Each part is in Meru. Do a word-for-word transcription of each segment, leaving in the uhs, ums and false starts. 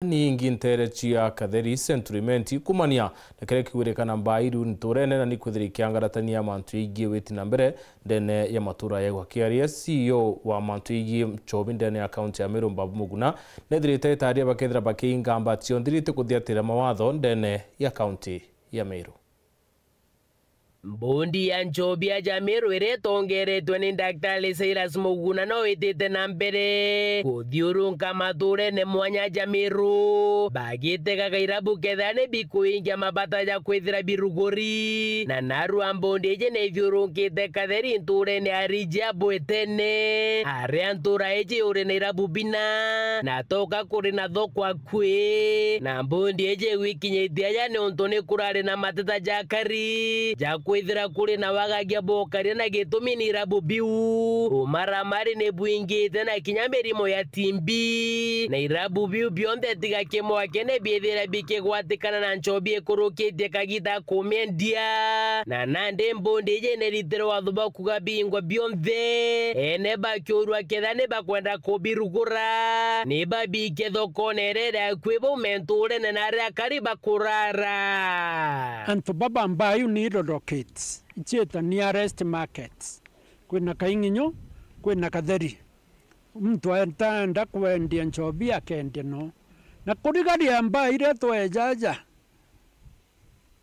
Ni ingi nteere cia Katheri Century Menti kumania na kiria kigwirikana Mbairu nturene na ni kwithira ikiangaratania mantu jaingi witi na mbere ndene ya matura ya Igwa. K R S C E O wa mantu jaingi nchobi ndene ya kaunti ya Meru Mbabu Muguna nethirite itaria bakethira bakiinga mbatio nthirite kuthiatira mawatho ndene ya kaunti ya Meru. Mbondi ya nchobi ya Jamiru iria itongeretwe ni Daktari Cyrus Muguna no itite na mbere kuthiurunka maturene mwanya Jamiru, bagitegaga irabu kethira ni bikuingia mabata ja kwithira biruguri. Na narua mbondi iji ni ithiurunkite Katheri nturene ya Rijia Bwetene, aria ntura iji uri na irabu bina, na toka kuri na thoko akui. Na mbondi iji igwikinyitie aja niuntu ni kurari na mateta ja kari ja kwithira kuri na wagagia bwa ukaria na gitumi ni irabu biu. Umaramari ni bwingite na kinya mirimo ya T B. Na irabu biu bionthe tiga kimwe kene biithira bikigwatikana na nchobi ikurukitie kagita kumiendia. Na nandi mbondi iji ni ritire watho bwa kuga bingwa bionthe. Ene bakiurua ketha ni bakwenda kubirugura, ni babike thokone iria iri akui baume nturene na aria akari bakurara. Antu baba Mbayu ni Rorokit, iciita nearest market. Kwina Kaing'inyo, kwina Katheri. Muntu ataenda kwendia nchobi akendia no. Na kurigaria mbaa iria tweja aja,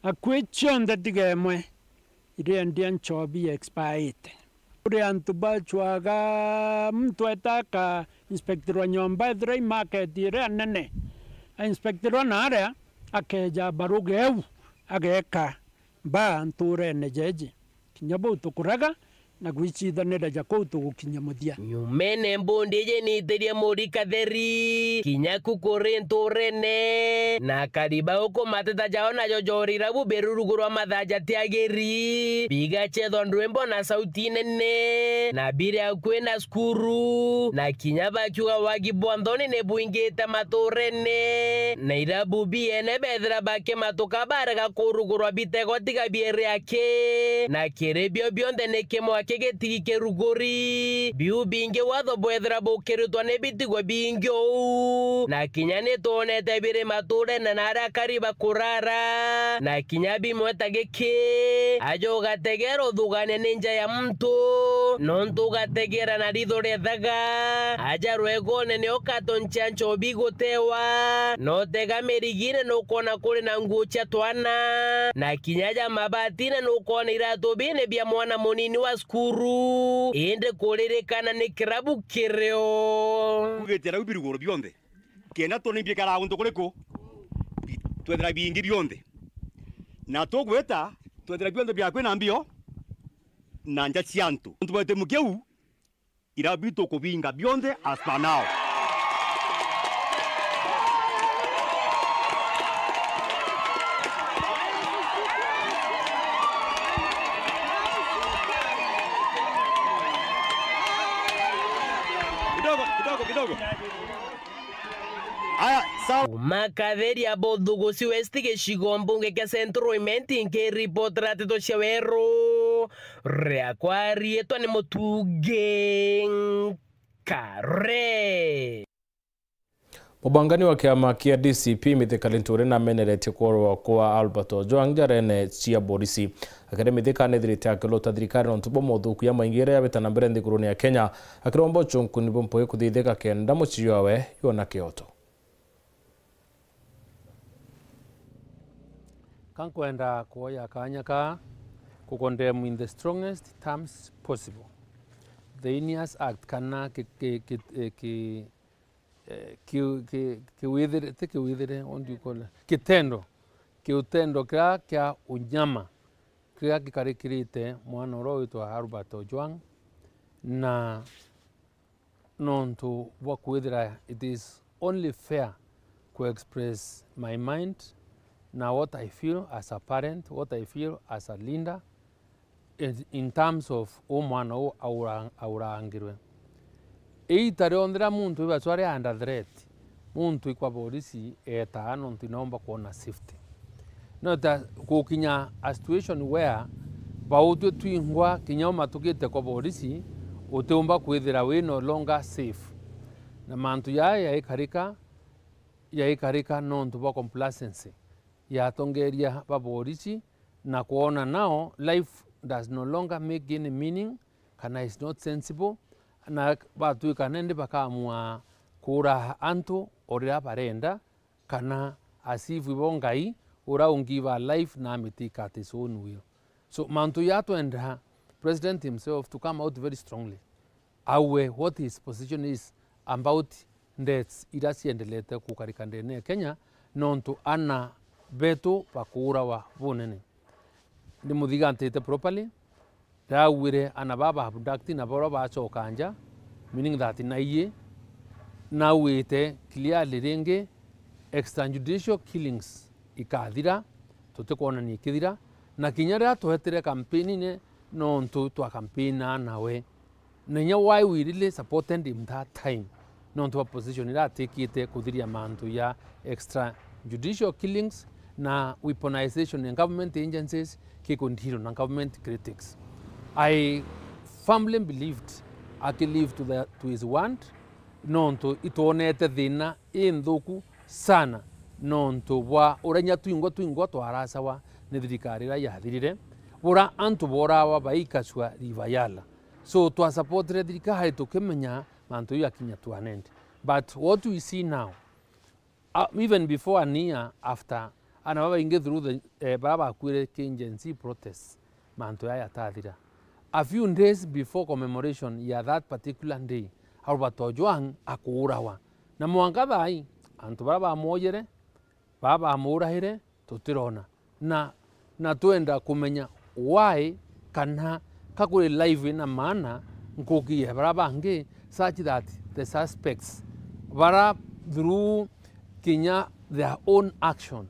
akui cionthe tiga imwe iriendia nchobi ya expired. Kuri antu bacwaga muntu eta aka inspectorwa nyomba ethira i market iria nene, a inspectorwa na aria akeja baruge eu ageka mbaa nturene jeji. Kinya bau tukuraga na gwicithanira ja kuu tugukinya muthia. Nyumene mbundi iji niitirie muri Katheri, kinya ku kuri nturene, na akari ba uku mateta jao najo jorira bu birurugurwa mathaa jatiagiri, bigacethwa ndwimbo na sauti nene, na biri akui na cukuru, na kinya bakiuga wagi bwa nthoni ni bwingite maturene, na irabu biene bethira bakimatuka barega kurugurwa bitego tiga biere aki, na kiri bio bionthe ni kimwe aki gitigi kiruguri. Biu bingi watho bwethira bukiritwa ni bitigwe bingi uu, na kinya ni twonete biri maturene na aria akari bakurara, na kinya bimwe ta giki, aja ugategera uthugania ni nja ya muntu, nontu ugategera na ritho riethaga, aja rwegone ni ukatonchia nchobi gutewa, na utega mirigine nukwona kuri na nguo cia twana, na kinya ja mabatine nukwona iratu bine bia mwana munini wa cukuru, indi kuririkana ni kirabu kirio. Kugitira u biruguru bionthe. Kenda tuni bikara untu kuriku? Bi-, twethira bingi bionthe. Na tugwita, twethira bionthe biakwi na mbio, na nja cia antu. Untu bwa gitumi kiu, irabu bitu kubinga bionthe as per now. Kidogo, kidogo, kidogo. Aya, sawa. Kuma Katheri ya Bothugusi West gicigo mbunge kia Central Imenti, nkiripotera nteto cia weru, riakwa riitwa ni Mutungi Nkare. Mubangani wa kiama kia D C P Mithika Linturi nameneretie kuorwa kwa Albert Ojwang njarene cia borisi. Akiria Mithika nethirite akilota thirikari nontu bwa mothuku jamaingi jaria jabita na mbere nthigurune ya Kenya, akiromba ucunkuni bumpugi kuthithika kenda mucii jwawe jwona kioto. Ka nkwenda kwoya kaanya kaa ku condemn in the strongest terms possible the heinous act, kana ki-, ki-, ki-, eh, ki-, eh, ki-, ki-, kiwithire, ti kiwithire, what do you call it? Kitendo, kiutendo kiria kia unyama kiria gikarikirite mwana uria witwa Albert Ojwang, na nontu bwa kwithira it is only fair ku express my mind na what I feel as a parent, what I feel as a leader in, in terms of u mwana uu aura-, aurangirwe. Iita rionthe riria muntu ibacwa ri under threat, muntu ikwa borisi eetaa nontu inaumba kwona safety. No ta gukinya a situation where bautwe twingwa kinya umatukite kwa borisi, utiumba kwithira wi no longer safe. Na mantu jaa jaikarika, yaikarika nontu bwa complacency ya atongeria ba borisi, na kwona nao life does no longer make any meaning, kana is not sensible, na batwika nendi bakaamua kuura antu o riria barenda, kana as if ibo Ngai uria ungiva life na amitake at his own will. So mantu ya twenda President himself to come out very strongly, auwe what his position is about deaths iria ciendelete kukarika ndene ya Kenya, nontu ana betu bakuurawa bunene. Ndimuthigantite properly, ndauwire ana baa ba abduct na baria bacoka nja, meaning that naiyi, nauwite clearly ringi extrajudicial killings ikathira, tutikwonania ikithira, na kinya riria twetire kampeni-ine, nontu twa campaign-a nawe. Na inya why we really supported him that time, nontu wa position iria atikite kuthiria mantu ya extrajudicial killings na weaponization ya government agencies, kikundiro na government critics. I firmly believed aki live to, the, to his word, nontu itwonete thina inthuku sana, nontu bwa uria inya twingwa twingwa twaracawa ni thirikari iria yathirire, bura antu borawa baikacua River Yala. So, twasupportire thirikari tukimenya mantu jau yakinya to an end. But what we see now, uh, even before and year after, ana babaingi through the, eh, baria bakuire ki Gen Z protests, mantu jaya yatathira. A few days before commemoration ya that particular day, Albert Ojwang akuurawa. Na mwanka thaa ii, antu baria bamwojere, baa bamuraire, tutirona. Na, na twenda kumenya why, kana ka kuri life ina maana nkuki ya baria bangi, such that the suspects, baria through kinya their own action,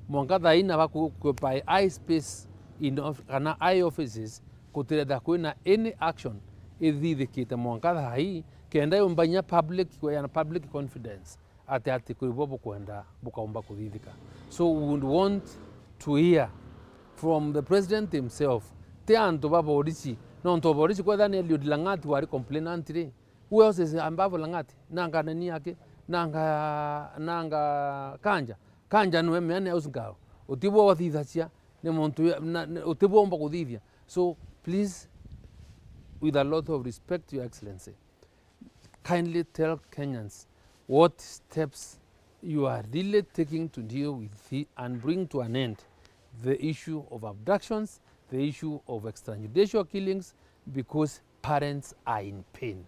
mwanka thaa ina baku-, occupy high space in of-, kana high offices, kutirethira kwina any action ithithikite mwanka thaa ii, kenda yumba inya public, kweyana public confidence ati, ati kwi bo bukwenda bukaumba kuthithika. So we would want to hear from the president himself, ti antu ba borisi, nontu borisi kwethira ni Eliud Lang'at wari complainant ri, who else is above Lang'at? Nanga nani yake? Nanga, nanga Kanja? Kanja niwe meane house girl. Utibwo wathithacia, ni muntu ya, na, na, utibwo umba kuthithia. So please, with a lot of respect, Your Excellency, kindly tell Kenyans what steps you are really taking to deal with the, and bring to an end the issue of abductions, the issue of extrajudicial killings, because parents are in pain.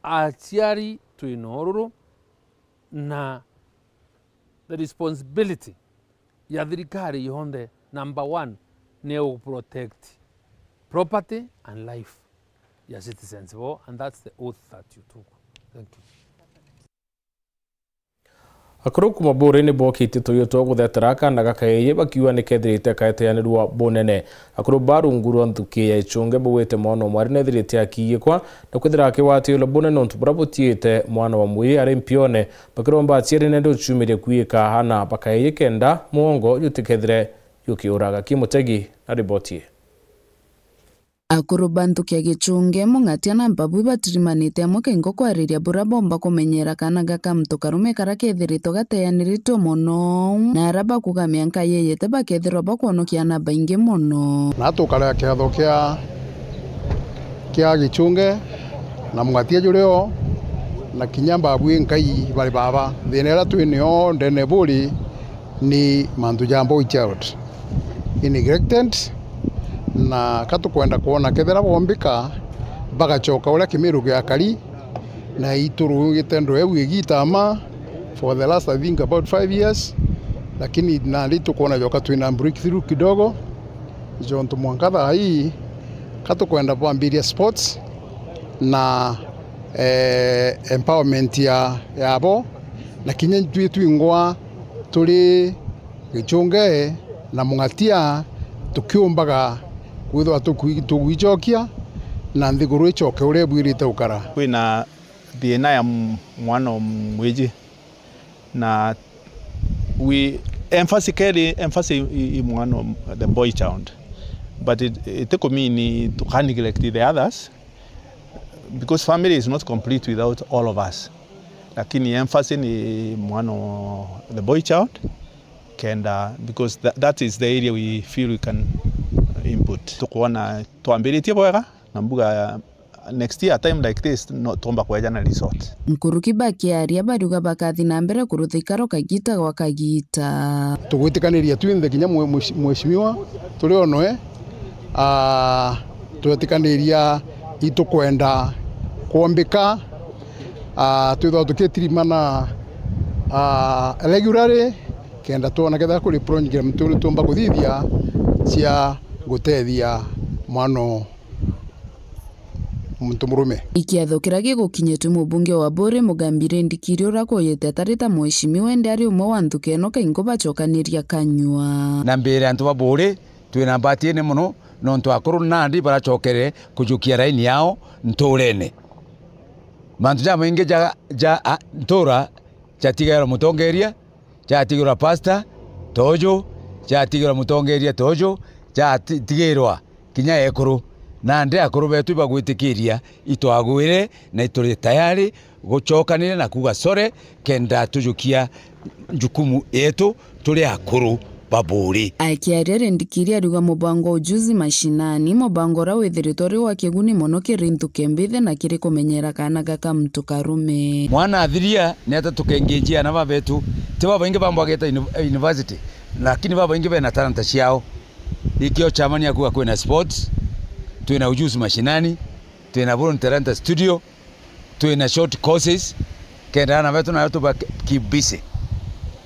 Aciari twina ururu, na the responsibility ya thirikari yonthe, number one, ni u protect property and life ya citizens bo, and that's the oath that you took. Thank you. Akuru kuuma Buuri ni bokitie tuyu two guthetera kaana ga kaeeyi, bakiuga ni kethirite kaeteanirua bunene. Akuru ba rungu rwa nthuki ya Ichunge baugite mwana o mwari nethirite akiiyikwa na kwithira akiwatirwe bunene nontu buria butiite mwana wa mwii ari mpione, bakiromba aciari nende uciumirie kwiika aana ba kaeeyi kenda mugongo jutikethire jukiuraga. Kimutegi na riboti ii. Akuru ba nthuki ya Gichunge, Mung'atia na Mbabu ibatirimanite amwe kaingo kwariria buria bomba kumenyera kaana gaka muntu karume karia kethiritwe gateaniritwe mono, na aria bakuga mianka yeyete bakethirwa bakwonokia aana baingi mono. Na tukarega kiatho kia, kia Gichunge na Mung'atia jurio, na kinya Mbabu inkai bari baba. Thina iria twi nio ndene Buuri ni mantu ja boy child. I neglected, na ka tukwenda kwona kethira bombika bagacoka uria Kimiru giakari, na iturugite ndu iu igitama for the last, I think, about five years, lakini nandi tukwona joka twina breakthrough kidogo, jontu mwanka thaa ii ka tukwenda bwambiria sports na, eh, empowerment ya, yabo, na kinya itwi twingwa turi Gichunge na Mung'atia tukiumbaga kwithirwa tukwi-, tugwicokia na nthiguru icoke uria ibwirite gukara. Kwina thina ya m-, mwana o mwiji, na we emphatically, emphasis i, i mwana o m-, the boy child, but it, itikumini tuka neglect the others. Because family is not complete without all of us. Lakini emphasis ni mwana o the boy child, kenda, because tha-, that is the area we feel we can input. Tukwona twambiritie bwega, na mbuga next year time like this, no, tuomba kweja na resort. Nkuruki bakiaria bariuga bakathi na mbere kurutha ikaro kagita gwa kagita. Tugwitikaniria twinthe kinya mwe-, mweshi-, mheshimiwa turi o noe, ah, twetikaniria itukwenda kwombika, ah, twithagwa tukitirimana, ah, regularly, kenda twona kethira kuri program turi tuumba kuthithia cia gutethia mwana o muntu murume. Ikiatho kiria gigukinyitue mubunge wa Buuri Mugambi Rindikiri uria akwojete atari ta mheshimiwa indi ari umwe wa nthuki ino kaingo bacokaniria kanyua. Na mbere antu ba Buuri twina mbati ine mono nontu akuru nandi baracokere kujukia raini yao nturene. Mantu jamaingi ja, ja, a, ntura jatigairwa mutongeria, jatigirwa pasta toju, jatigirwa mutongeria toju, jati-, tigirwa kinya ekuru. Nandi akuru betu ibagwitikiria itwagwire na ituri tayari gucokanire na kuuga sore kenda tujukia jukumu yetu turi akuru ba Buuri. Akiaria Rindikiri ariuga mubango wa Ujuzi Mashinani, mubango uria withiritwe uri wa kiguni mono kiri nthuki mbithe na kiri kumenyera kaana gaka muntu karume. Mwana athiria ni ata tukengenjia ana babetu? Ti babaingi bambagite uni-, university, lakini babaingi bena talanta ciao. Ikio chamani akuga kwina sports, twina Ujuzi Mashinani, twina Born Talanta Studio, twina short courses, kenda ana betu nayo tuba keep busy.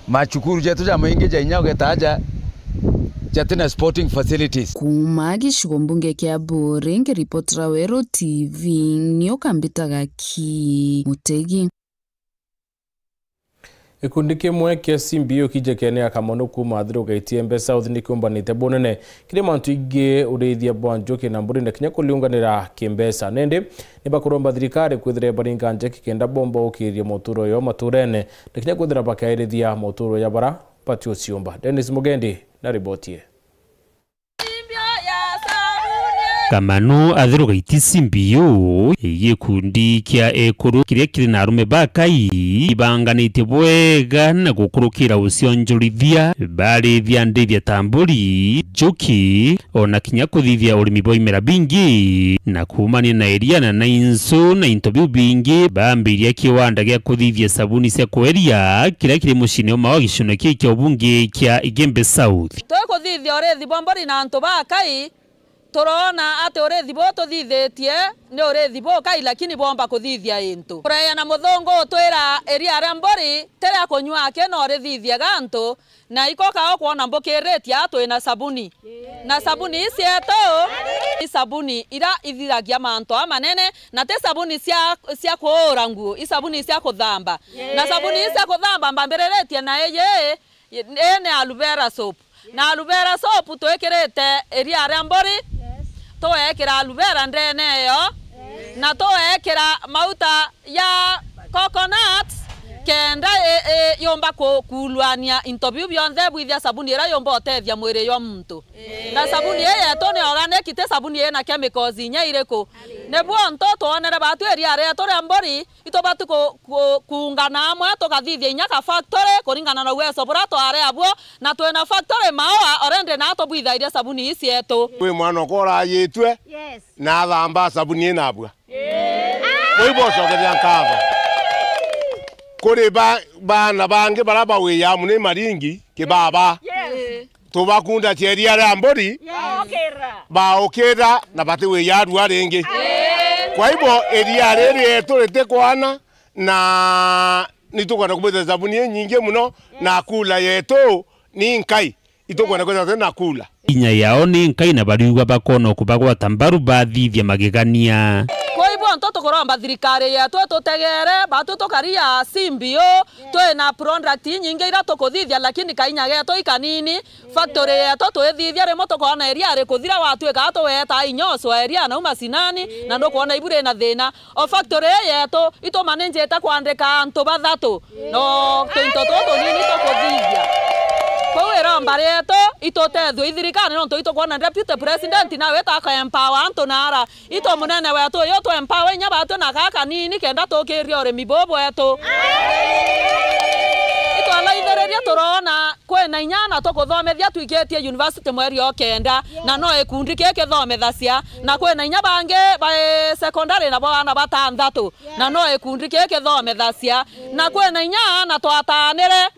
Macukuru jetu jamaingi ja inya ugeta aja jatina sporting facilities. Kuuma gicigo mbunge kia Buuri, nkiripotera Weru T V, ni ukambitaga ki Mutegi. Gikundi kimwe kia C B U kija kiene ya Kamanu kuuma Athiru Gaiti Embe South ni kiumbanite bunene kiri mantu ingi urithia bwa njuki na mburi na kinya kuriunganira kimbeca. Nindi ni bakuromba thirikari kwithira ibaringa njeki kenda bomba ukiria muturo yo maturene na kinya kwithira bakairithia muturo ya bara bati uciumba. Dennis Mugendi na riboti ii. Kamanu Athiru Gaiti C B U, gikundi kia ekuru kiria kiri na arume bakai ibanganitie bwega na gukurukira ucionjurithia, barithia ndithia ta mburi, njuki, ona kinya kuthithia urimi bwa imera bingi, na kuumania na iria na, na insu na into biu bingi, bambiria kiwanda gia kuthithia sabuni cia kweria kiria kiri muciini umwe wa gicione kii kia ubunge kia Igembe South. Tukuthithia urithi bwa mburi na antu bakai, turoona ati urithi buu tuthithitie ni urithi bukai, lakini bwomba kuthithia into. Kureea na muthungu utwira iria ria mburi ti ria kunyua aki no rithithiaga antu, na iko kao kwona mbukiritie aa twina sabuni. Na sabuni ii cietu, i sabuni ira ithiragia mantu amanene, na ti sabuni cia, cia kuura nguo, i sabuni cia kuthamba. Na sabuni ii cia kuthamba mbambiriritie na iji, ii ni aloe vera soap. Na aloe vera soap twikirite iria ria mburi, tugeekira aloe vera ndene eyo, na tugeekira mauta ya coconut, kenda i, i, yumba ku-, kuuluania into biu bionthe bwithia sabuni iria yumba utethia mwiri jwa muntu. Na sabuni ii yetu ni organic, ti sabuni ina chemicals inya iriku. Nibuo ntu twonere batu iria rietu ria mburi, itubati ku-, ku-, kuungana amwe tukathithia inya ka factory kuringana na uwezo buria twari abuo, na twina factory Maua already na tubwithairia sabuni ii cietu. Kwi mwana okwa urajitue, yes, na athamba sabuni ina abua. Kwi bo cokeria nkatho. Kuri ba-, baana bangi baria bawiya amu ni maringi kibaba. Yes. Tubakunda cieria ria mburi, yes, baukira na bati wiyarua ringi. Kwa hivyo, iria riri rietu ritikwana, na nitukwenda kubwita sabuni inyingi muno, na kula yetu ni nkai, itukwenda kwithirwa turi na kula. Inya yao ni nkai, na bariuga bakona kubagwata mbaru bathithia magegania. Kwa hivyo, ntu tukuromba thirikari yetu itutegere, batu tukaria simbi u, twina product inyingi iria tukuthithia, lakini kainya getu ikanini. Factory yetu twithithia rimwe tukoona iria rikuthira, watwika tuweta inya ucwa iria na uma cinani, na ndukwona ibu rina thina. O factory ii yetu itumanijite kwandika antu bathatu, no tuinto tuu tunini tukuthithia. Kwou iromba rietu Itutethue i thirikari nontu itukwona deputy president nawe ta aka empower antu nara. Itu munene wetu uyu tu empower inya batu na kaa kanini kenda tukiria urimi buu bwetu. Itwaraithiriria turona kwina inya na tukuthomethia twikitie university mweri o kenda, na no ikundi kii kithomethacia, na kwina inya bangi bai secondary nabo bana batanthatu, na no ikundi kii kithomethacia, na kwina inya na twatanire.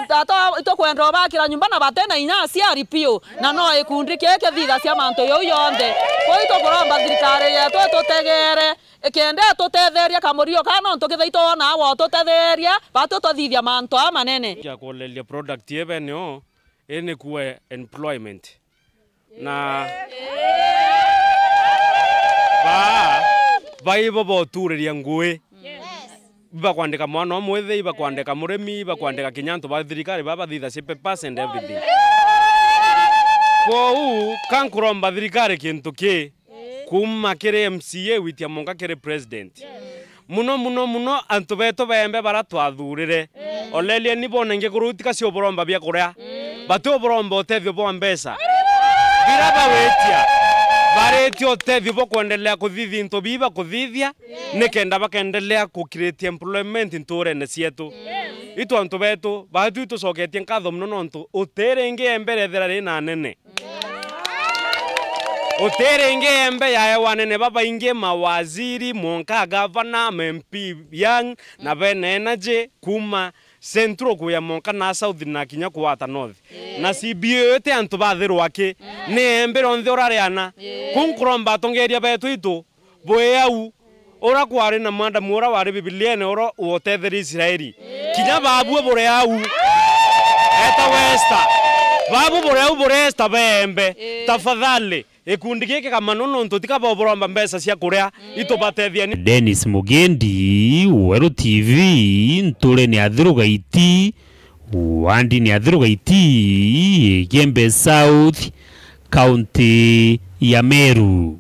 Tata, itukwenda ubakira nyumba na bati na inya aciari piu, na no ikundi kii kithithacia mantu jau jonthe. Kwou itukuromba thirikari yetu itutegeere, ikenda itutetheria kamurigo kaa, nontu kethira itwona agwa ututetheria, batu tuthithia mantu aa manene. Kia kuleria product ii bene o, ii ni kuwe employment. Na baa, baibo boturiria ngui. Ibakwandika mwana o mwithi, ibakwandika murimi, ibakwandika kinya antu ba thirikari baa bathithacia papers and everything. Kwou, ka nkuromba thirikari kintu ki, kuuma kiri M C A gwitia mwanka kiri president. Muno, muno, muno, antu betu beembe bara twathurire. Olelieni bone ngi kuru tika cio buromba bia kuria. Bati uburomba utethio bwa mbeca. Bira bawitia, baritie utethio bwa kwendelea kuthithia into bii bakuthithia, nikenda bakendelea ku create employment nturene cietu. Itu antu betu, batu itucoketie nkatho muno nontu utiri ngi embere ethira ri na anene. Utiri ngi embe yaewa anene babaingi, mawaziri, mwanka gavana, ma M P young, na bene energy, kuuma Central kuya mwanka na South na kinya kuwata North. Na C B A iti antu bathirwa ki, ni embe rionthe urariana. Ku nkuromba atongeria betu itu, bwi au, ura kwari na mwandamu ura wari Bibiliene ura wotetherie Israeli. Kinya babu buri au. Etagwa Esther. Babu buri au buri Esther beembe. Tafadhali, gikundi giki kamano nontu tika boburomba mbeca cia kuria, itubatethia ni. Dennis Mugendi, Weru T V, nturene ya Thiru Gaiti, wandini ya Thiru Gaiti, Igembe South, kaunti ya Meru.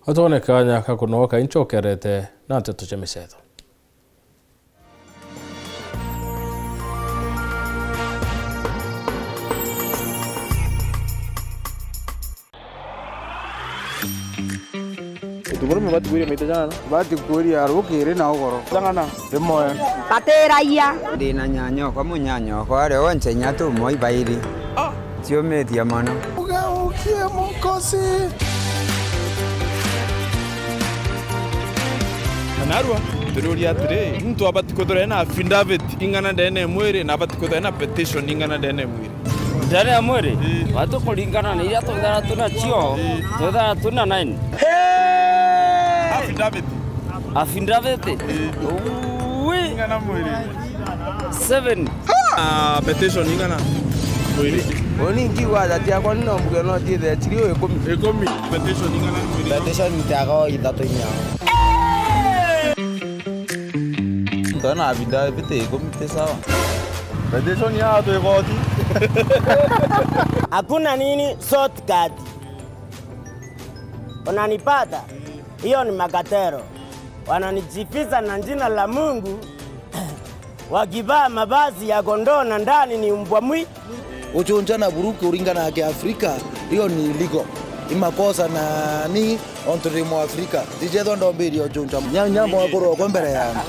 Atwone kaanya ka kunoka inchokerete na nteto cia micetho. Utuburume batikuria mite jana. Batikuria rukiri na ugoro. Jang'ana. Rimwe. Batiragia. Ndi na nyanyokwa, munyanyokwa aria onche inya tumwe ibairi. Ah. Ciumitie mono. Ugeukie mukosi. Na narua, turiuria atiri, muntu abati kwithirwa ena affidavit ing'ana ndene ya mwiri na abati kwithirwa ena petition ing'ana ndene ya mwiri? Ndene ya mwiri? Ii. Watu kuringana na iria twithara tu nacio, ii, twithara tu na nine. Affidavit. Affidavit? Ii. Ui. Ing'ana mwiri? Seven. Ah, petition ing'ana? Mwiri. Uni nkiuga aja tiakwa ni no mbuge no thiethe chirio ikumi. Ikumi. Petition ing'ana mwiri? Petition tiakwa ithatu inya. Ntona affidavit ikumi ti sawa. Petition ya tu igoti. Hakuna nini shortcut. Unanipata? Hiyo ni makatero. Wananijificha na jina la Mungu, wakivaa mavazi ya kondoo na ndani ni mbwa mwi. Guchuncha na buruki uringana na Kiafrika, hiyo ni illegal. Ni makosa na ni ontu ndi Mwafrika. Tijethwa ndombirie uchuncha. Nya-, nyambo akorwo kwa mbere ya antu.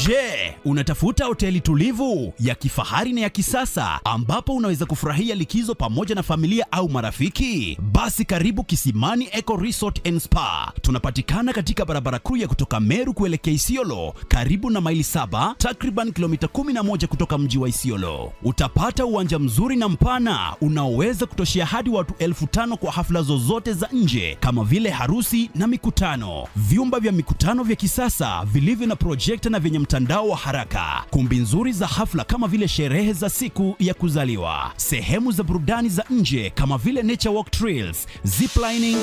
Je, unatafuta hoteli tulivu, ya kifahari na ya kisasa ambapo unaweza kufurahia likizo pamoja na familia au marafiki? Basi karibu Kisimani Eco Resort and Spa. Tunapatikana katika barabara kuu ya kutoka Meru kuelekea Isiolo, karibu na Maili Saba, takriban kilomita kumi na moja kutoka mji wa Isiolo. Utapata uwanja mzuri na mpana unaoweza kutoshea hadi watu elfu tano kwa hafla zozote za nje kama vile harusi na mikutano, vyumba vya mikutano vya kisasa vilivyo na projekta na vyenye mtandao wa haraka, kumbi nzuri za hafla kama vile sherehe za siku ya kuzaliwa, sehemu za burudani za nje kama vile nature walk trails, ziplining,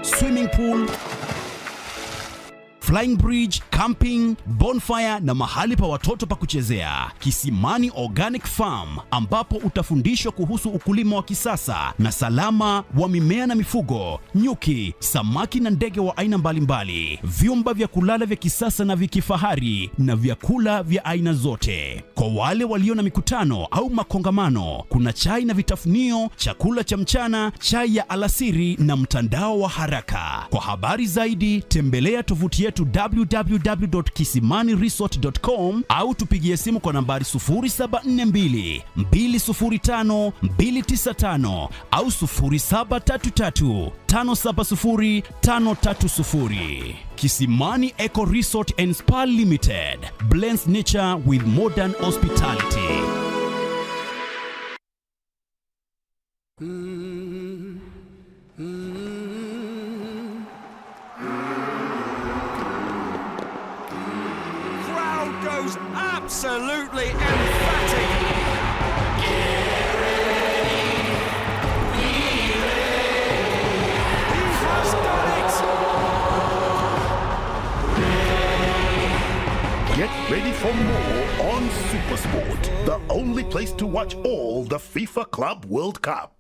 swimming pool, flying bridge, camping, bonfire na mahali pa watoto pa kuchezea. Kisimani Organic Farm, ambapo utafundishwa kuhusu ukulima wa kisasa na salama wa mimea na mifugo, nyuki, samaki na ndege wa aina mbalimbali, vyumba vya kulala vya kisasa na vya kifahari na vyakula vya aina zote. Kwa wale walio na mikutano au makongamano, kuna chai na vitafunio, chakula cha mchana, chai ya alasiri na mtandao wa haraka. Kwa habari zaidi, tembelea tovuti yetu w w w dot kisimani resort dot com au tupigie simu kwa nambari sufuri saba nne mbili, mbili sufuri tano, mbili tisa tano au sufuri saba tatu tatu, tano saba sufuri, tano tatu sufuri. Kisimani Eco Resort and Spa Limited blends nature with modern hospitality. Crowd goes absolutely emphatic. He has done it. Get ready for more on Supersport, the only place to watch all the FIFA Club World Cup.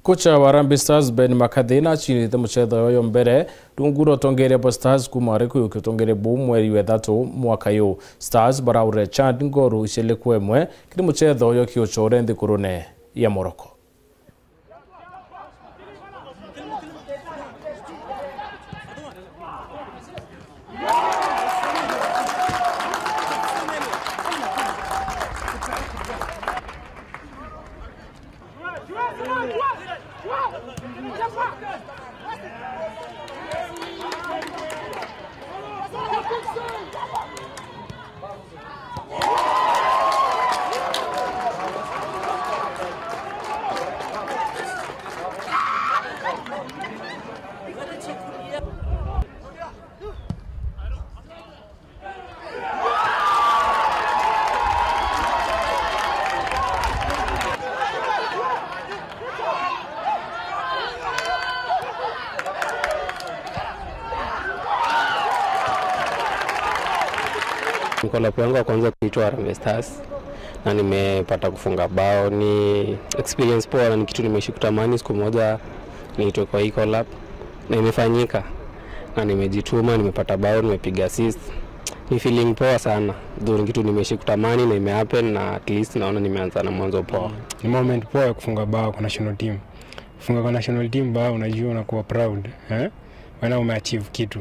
Kocha wa Harambee Stars Ben Makathi na acindite muchetho uyu mbere rungu rwa utongeria bwa Stars kuma ari kuyukia utongeria buu mweri wa ithatu mwaka uyu. Stars baraurire Chad ngoru iciele kwa imwe kiri muchetho uyu kiuchore nthigurune ya Morocco. Ni collab yangu ya kwanza kuitwa Harambee Stars na nimepata kufunga bao. Ni experience poa na ni kitu nimeishi kutamani siku moja niitwe kwa hii collab, na imefanyika, na nimejituma, nimepata bao, nimepiga assist. Ni feeling poa sana. Though ni kitu nimeishi kutamani na imehappen, na at least naona nimeanza na mwanzo poa. Ni moment poa ya kufunga bao kwa national team. Kufunga kwa national team bao, unajua unakuwa proud, eh? When umeachieve kitu.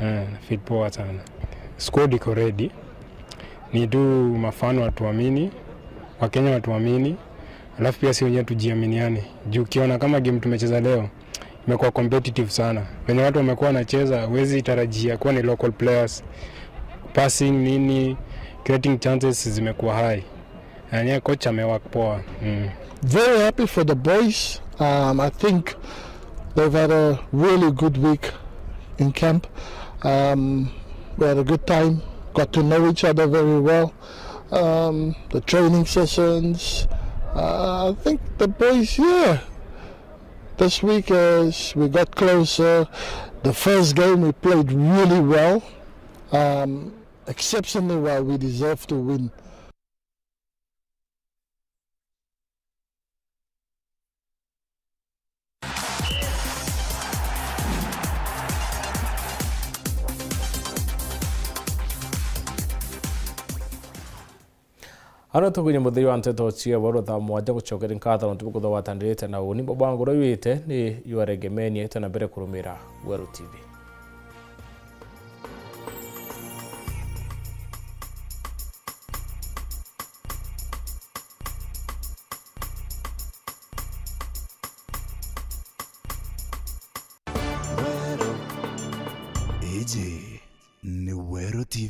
Eh, na feel poa sana. Squad iko ready. Ni tu mafan watuamini, Wakenya watuamini, alafu pia si wenyewe tujiaminiane. Juu ukiona kama game tumecheza leo, imekuwa competitive sana. Venye watu wamekuwa wanacheza, huwezi tarajia kuwa ni local players. Passing nini, creating chances zimekuwa high. And yeah, coach amework poa. Mm. Very happy for the boys. Um, I think they've had a really good week in camp. Um, we had a good time, got to know each other very well. Um, the training sessions, uh, I think the boys, yeah. This week, as we got closer, the first game we played really well, um, exceptionally well. We deserve to win. Ano tugunye muthiri wa nteto cia boro thaa mwanja gucokeria nkatho nontu bukutho watandirite na uni bwa ngoro yuite ni yuaregemenie tena mbere kurumira Weru T V. Iji ni Weru T V.